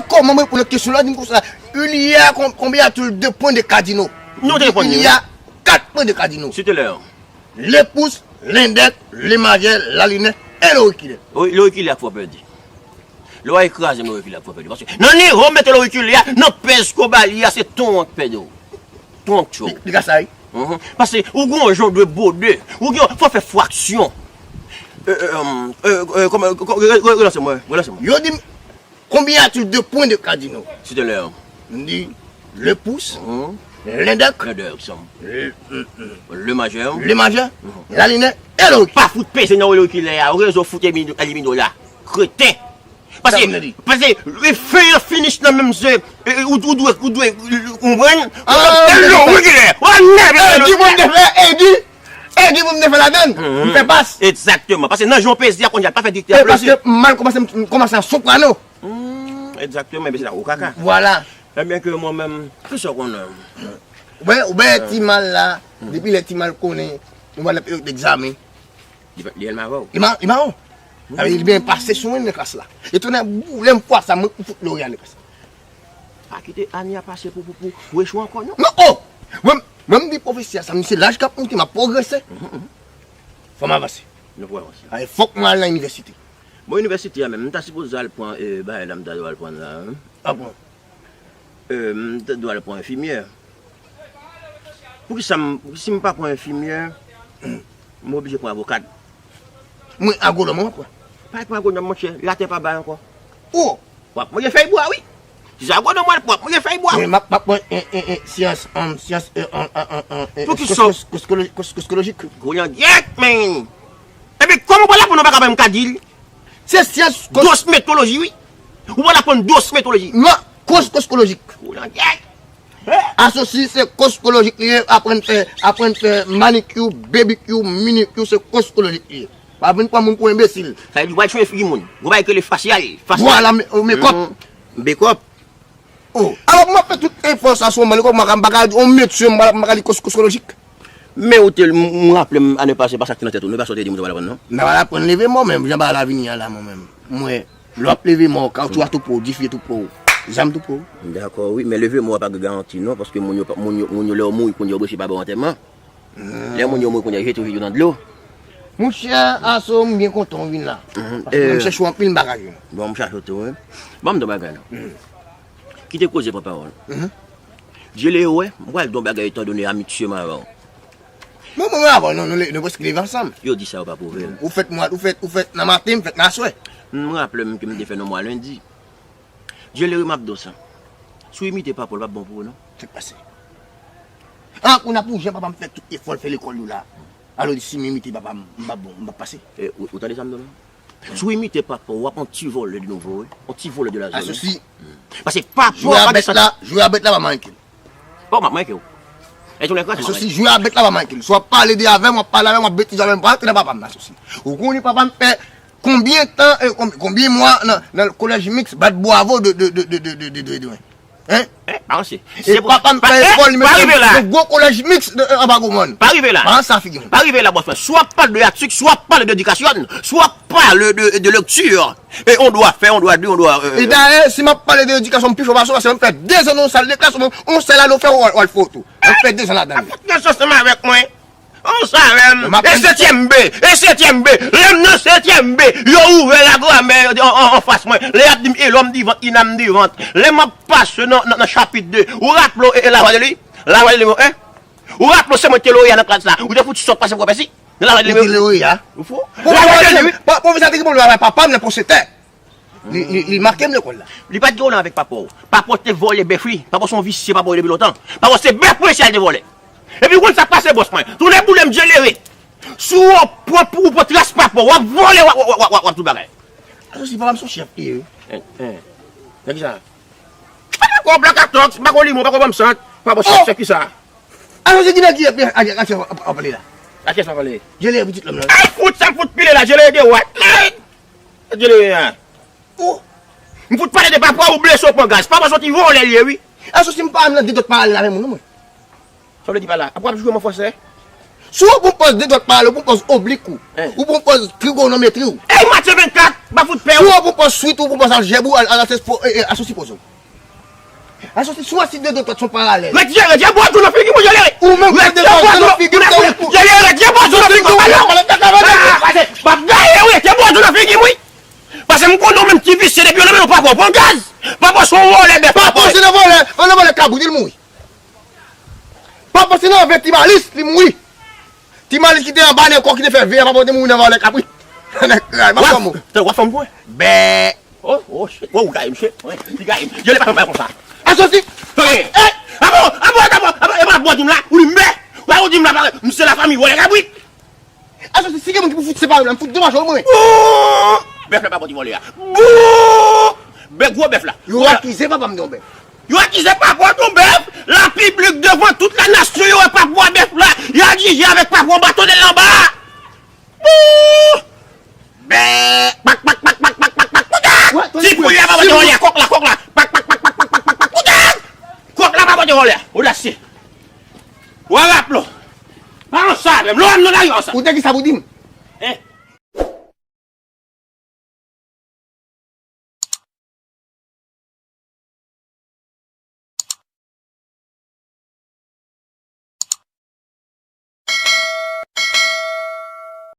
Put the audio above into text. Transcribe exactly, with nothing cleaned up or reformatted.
Kòman mwen reponn lòt kesyon la, di m konsa, il y a com- combien y a-t-il de points de cardinaux? Nou te reponn Il li. Y a quatre points de cardinaux. C'était l'heure. Le pouce, l'index, le majeur, la lunette et l'auriculaire. Wi, lorikilè ak fò pèdi. Lè w al kraze m lorikilè ak fò pèdi. Paske nan nivo m mete lorikilè a, nan pèz kobali a, se ton an k pèdi w. Ton an k tchou. Li ka sa, wi. Mhm. Paske ou gen yon jan w dwe bode. Ou gen fò fè fraksyon. Euh, euh, euh, euh, kòman, kò- re- re- Relanse mwen, relanse mwen. Yo di m, combien y a-t-il de points de cardinaux? C'était l'heure. M di, le pouce, Mhm. l'index, L'index. le, Le majeur. le majeur, la lunette et l'auriculaire. Pa fout peze nan lorikilè a, rezo fout Elimido la. Kreten. Paske, Sa m di. Paske, e, fen an finish nan menm se, e, e, ou, ou dwe, ou dwe, ou konprann? Ah, Tèl men lò, sa- lorikilè. Ou nève Edi pou m te fè, Edi, Edi pou m te fè ladann, m fè pas. Egzakteman. Paske nan jan w peze a kounye a, pa fè diktè E plezi. Paske m mal kòmanse, m kòmanse an soprano. Hmm, egzakteman, men se la ou kaka. Vwala. Ebyen ke mwen menm, kisa w konnen? Ou wè, ou wè ti mal la, depi lè ti mal konnen, nou wè nan peryòd egzamen. Li pa- li el ma avè w. Li ma, li ma, oh. Sa vle di, li byen pase sou mwen nan klas la. E tounen boulèm fwa sa, mwen pou fout Lori a nan klas la. Pa kite ane a pase pou, pou, pou, pou echwe ankò, non. Non, oh! Mwen, mwen m di pwofesè a sa, m di se laj k ap moute, m ap pwogrese. Fò m avanse. Nou pou avanse. Ay, fòk mwen al nan inivèsite. Bon, inivèsite a menm, m ta sipoze al pran, e, bagay la, m ta dwe al pran la, hein. Aprann. E, m ta dwe al pran enfimyè. Poukisa m, si m pa pran enfimyè, m oblije pran avokat. Mwen agwonòm, mwen pran. Pa pran agwonòm, monchè, latè pa bay ankò. Oh! W ap manje fèy bwa, wi. Si se agwonòm w al pran, w ap manje fèy bwa. Mwen m ap, m ap pran en, en, en, syans, en, syans, en, en, en, en, en, Pou ki kos- sa? Kos- koskolo- kos- Koskoloji. Kounye a, gyèt, men. Epi, kòman w pral aprann w pa ka bay m kadil? Se syans kos- Dosmetoloji, wi. Ou pral aprann dosmetoloji. Non, kos- koskolojik. Kounye a, gyèt. Asosi se koskolojik li ye, aprann fè, aprann fè manicure, pedicure, minicure, se koskolojik li ye. Pa vin pran moun pou enbesil. Sa vle di, w al chanje figi moun. Ou bay kele fasyal. Fasyal. Vwala, me- mekòp. Mekòp. Oh, alò, m ap fè tout efò sa sou mwen, kòm mwen, m pa ka di, on metye, m pa ka di kos- koskolojik. Men ou te, m m raple m ane pase, pa sa ki nan tèt ou, nou pa sa w te di m, ou pa aprann, non? Nan pa aprann leve mò, men jan bagay la vini an la, mwen menm. Mwen, lè w ap leve mò, kawchou a tou pwè w, dife tou pwè w, zam tou pwè w. Dakò, wi, men leve mò a pa gen garanti, non, paske moun yo, pa- moun yo, moun yo lè yo mouri, kounye a yo oblije pa ba w antèman. Lè moun yo mouri, kounye a yo jete yo nan dlo. Monchè, aso, m byen kontan w vin la. Paske Eh. m chèche w anpil bagay. Bon, m chache w tou, wi. Bon, m di w bagay, non. Kite koze pran pawòl. Dye le yo wè, m pral di w bagay, etan done amitye m avè w. Mwen, mwen, mwen avè w, nou, nou, nou prèske leve ansanm. Yo di sa, yo pa pwouve l. Ou fèt mwa, ou fèt, ou fèt nan maten, m fèt nan aswè. M raple m ke m te fè non mwa lendi. Dye le yo, m ap di w sa. Si w imite papa w, l p ap bon pou ou, non. Sa k pase? Ah, kounye a pou jan papa m fè tout efò l fè lekòl yo la. Alò, si m imite papa m, m p ap bon, m p ap pase. E, ou, ou tande sa m di w la? Si w imite papa w, w ap on ti vòlè de nouvo, wi. On ti vòlè de la zòn, wi. Asosi. Paske papa w Jwe a pa gen bèt santi. La, jwe a bèt la, pa manyen l. Bon, m ap manyen w. E tou lè kras, Asosi, jwe a bèt la, pa manyen l. Si w ap pale de avè m, w ap pale avè m, w ap betize avè m, pa antre nan papa m, asosi. Ou konnen papa m fè konbyen tan, e, konb- konbyen mwa nan, nan kolèj miks, bat bwavo de, de, de, de, de, de, de, de, hein? Eh, pa ranse. E papa m fè lekòl, li mete yon gwo kolèj miks de, anba Gwomòn. Pa rive la. Pa sa figi m. Pa rive la, bòs mwen. Si w ap pale de etik, si w ap pale de edikasyon, si w ap pale de, de lekti, e on dwa fè, on dwa di, on dwa, euh, E dayè, si m ap pale de edikasyon, m pi fò pase w, paske m fè dezan nan yon sal de klas, yon, yon sèl ane w fè, w al, w al fè w tou. M fè dezan ladan. Fòk nan sòs ansanm avèk mwen. On sa avè m. Mwen m ap E setyèm B, e setyèm B. Lè m nan setyèm B, yo ouvè lagramè an, an, anfas mwen. Lè y ap di m elo, m di vant, ina, m di vant. Lè m ap pase nan, nan, nan chapit de, ou raple w, e, e, Lavwa de Lwi? Lavwa de Lwi, en? Ou raple w se mwen ki te loreya nan klas la? Ou te fouti sòt pase pwofèsi? Nan Lavwa de Lwi. Ou te loreya? Ou fou? Pwofesè Lavwa de te Lwi. gen, pa- pwofesè te gen pwoblèm avèk papa m nan pwofesè. Li, li, li make m lekòl la. Li pa t gen pwoblèm avèk papa w. Papa w se yon visye, papa w depi lontan. Papa w se bèf polisye a te vòlè. Epi ou konn sa k pase bòs mwen. Tounen boule m je leve. Si w pran pou ou pran tras papa w, w ap vòlè, w ap, w ap, w ap, w ap, w ap tout bagay. Asosi papa m se yon chèf li ye, wi. En, en. Nan ki sa? Pa t ankò blak a tòks, pa t ankò limon, pa t ankò bòm sant. Pa bòs chèf, chèf ki sa? Asosi ki nèg ki ap, ap, ap, ap, ap pale la? A kiyès w ap pale? Je leve pitit lòm nan. Ay fout, sa m fout pile la, je leve de wat. Ay! Je leve a. Oh! M fout pale de papa ou blese ou pran gaz. Papa soti vòlè l ye, wi. Asosi m pa nan de dòt pa ale avè moun, non, mwen. Sa vle di pa la. Apre w ap jwe m an fransè. Si w pran pòz de dwat paralèl, ou pran pòz oblik ou, ou pran pòz trigonometri w. Ey, Matye vennkat, pa fout pè w. Si w pran pòz swit ou, pran pòz aljèb ou, al, al, al, asosi poze w. Asosi, si w aswit de dwat, se yon paralèl. Retire, retire bò djou nan figi mwen, jere. Ou menm, retire bò djou nan figi mwen, jere, retire bò djou nan figi mwen, pale. M ap gaye, wi, retire bò djou nan figi mwen. Paske m konnen w menm ti visye depi w nan men w papa w pran gaz. Papa w se yon vòlè bèf. Papa w se yon vòlè, yon vòlè kabrit, li mouri. Papa w se nan ven Ti Malis, li mouri. Ti Malis ki te anba nan kò ki te fè veye a, papa w te mouri nan vòlè kabrit. Nèg kray, m ap fè mo. W ap fè m pou mwen? Bè. Oh, oh, shit. Wow, gaye, misye. Wi, li gaye. Yo, li pa fè m konsa. Asosi. Wi. Eh, ah bon, ah bon, ah bon, ah bon, e pa bò di m la, ou li m bè. Ou pa di m la, misye la fanmi vòlè kabrit. Asosi, si gen moun ki pou fout separe m la, m fout domaj ou mwen. Bou! Bèf la pa bò di vòlè a. Bou! Bèf, gwo bèf la. Yo akize papa m de yon bèf. Yo akize papa w de yon bèf, la piblik devan tout la nasyon, yo wè papa w bèf la, y a jije avèk papa w baton de l anba. Bou! Bè! Pak, pak, pak, pak, pak, pak, pak, koutak! Ti fouye a pa bò di vòlè a, kòk la, kòk la. Pak, pak, pak, pak, pak, pak, pak, pak, koutak! Kòk la pa bò di vòlè a, odasye. Ou a raple w. Pa konsa, menm lè w wè m nan lari konsa. Ou te ki sa pou di m? Hein?